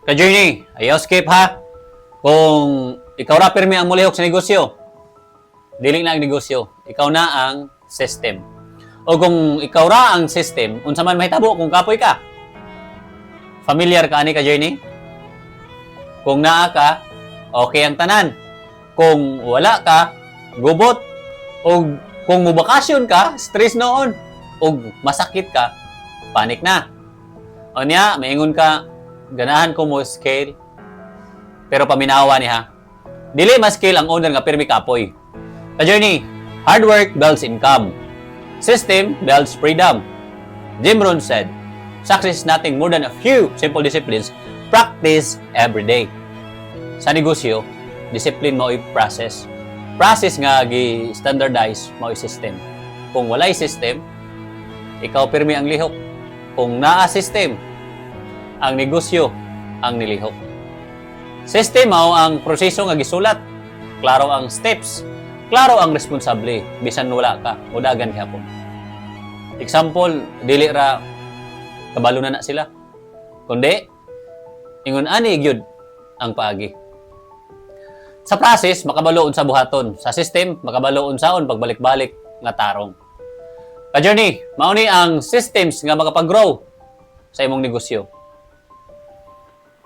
Ka-journey, ayaw skip ha. Kung ikaw ra pirmi ang mulihok sa negosyo, dili na ang negosyo, ikaw na ang system. O kung ikaw ra ang system, unsa man mahitabo kung kapoy ka? Familiar ka ani, ka-journey? Kung naa ka, okay ang tanan. Kung wala ka, gubot. O kung mubakasyon ka, stress noon. O masakit ka, panic na. O niya, maingon ka, "Ganahan ko mo scale." Pero paminawa ni ha. Dili ma-scale ang owner nga pirmi kapoy. Ka-journey, hard work builds income. System builds freedom. Jim Rohn said, "Success is nothing more than a few simple disciplines practice every day." Sa negosyo, discipline mao'y process. Process nga gi-standardize mao'y system. Kung walay system, ikaw pirmi ang lihok. Kung naa system, ang negosyo ang nilihok. System mao ang proseso nga gisulat. Klaro ang steps. Klaro ang responsable bisan wala ka, mudagan gihapon. Example, dili ra kabalo na na sila, kundi ingon ani gyud ang paagi. Sa process, makabalo unsa buhaton. Sa system, makabalo unsaon pagbalik-balik nga tarong. Ka-journey, mao ni ang systems nga makapag-grow sa imong negosyo.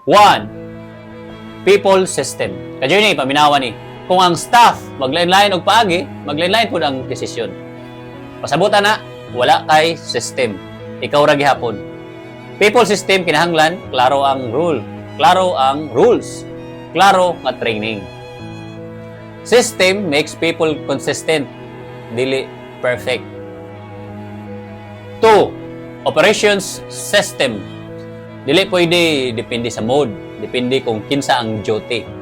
One, people system. Ka-journey, paminawa ni. Kung ang staff maglain-lain og paagi, maglain-lain pud ang desisyon. Pasabutan na, wala kay system. Ikaw ra gihapon. People system kinahanglan klaro ang rule, klaro ang rules, klaro nga training. System makes people consistent, dili perfect. Two, operations system. Dili pwede depende sa mood, depende kung kinsa ang duty.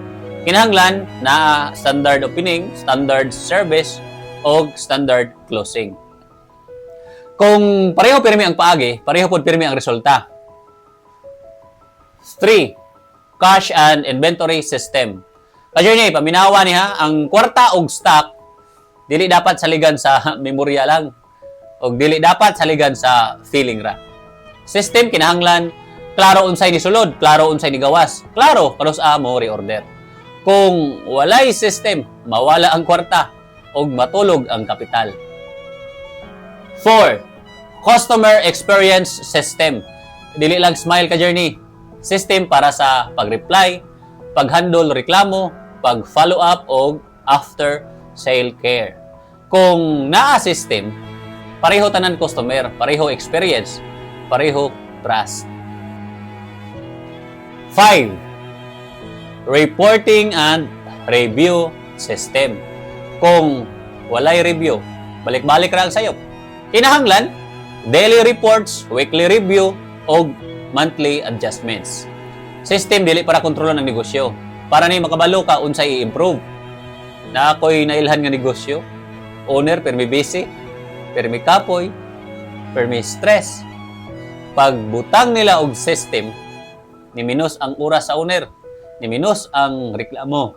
Kinahanglan na standard opening, standard service o standard closing. Kung pareho pirmi ang paagi, pareho pod pirmi ang resulta. 3. Cash and inventory system. Ka-journey, paminawa niya, ang kwarta og stock dili dapat saligan sa memorya lang og dili dapat saligan sa feeling ra. System kinahanglan klaro unsay ni sulod, klaro unsay ni gawas, klaro kanus-a mo reorder. Kung walay system, mawala ang kwarta og matulog ang kapital. 4. Customer experience system. Dili lang smile, ka journey. System para sa pag-reply, pag-handle reklamo, pag-follow up og after sale care. Kung naa system, pareho tanan customer, pareho experience, pareho trust. 5. Reporting and review system. Kung walay review, balik-balik ra ang sayop. Kinahanglan, daily reports, weekly review, o monthly adjustments. System dili para kontrolon ang negosyo. Para ni makabalo ka unsay i-improve. Na ako'y nailhan nga negosyo, owner permi busy, permi kapoy, permi stress. Pagbutang nila og system, ni minus ang oras sa owner, ni minus ang reklamo,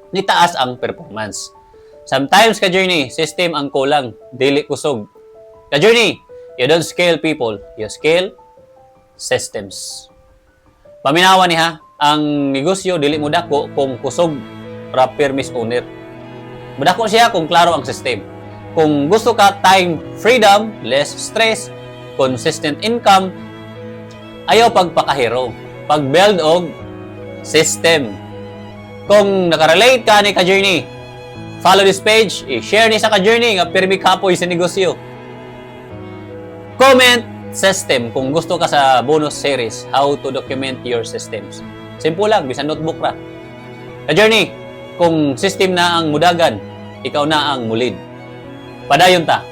ni taas ang performance. Sometimes, ka-journey, system ang kulang, dili kusog. Ka-journey, you don't scale people, you scale systems. Paminawa ni ha, ang negosyo dili mo dako kung kusog ra permis owner. Mudako siya kung klaro ang system. Kung gusto ka time freedom, less stress, consistent income, ayaw pagpakahero. Pag-build og system. Kung nakarelate ka ni ka-journey, follow this page, i-share ni sa ka-journey nga pirmi kapoy sa negosyo. Comment "system" kung gusto ka sa bonus series, how to document your systems. Simple lang, bisan notebook ra. Ka-journey, kung system na ang mudagan, ikaw na ang mulid. Padayon ta.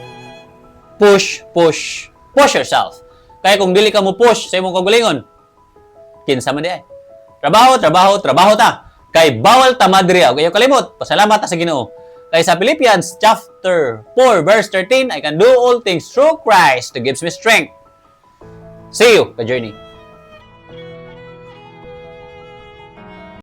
Push, push, push yourself. Kaya kung dili ka mo push sa imong kaugalingon, kinsa man diay? Trabaho, trabaho, trabaho ta. Kay bawal ta madre. Kaya kalimot, pasalamat ta sa Ginoo. Kay sa Philippians chapter 4 verse 13, "I can do all things through Christ who gives me strength." See you, ka-journey.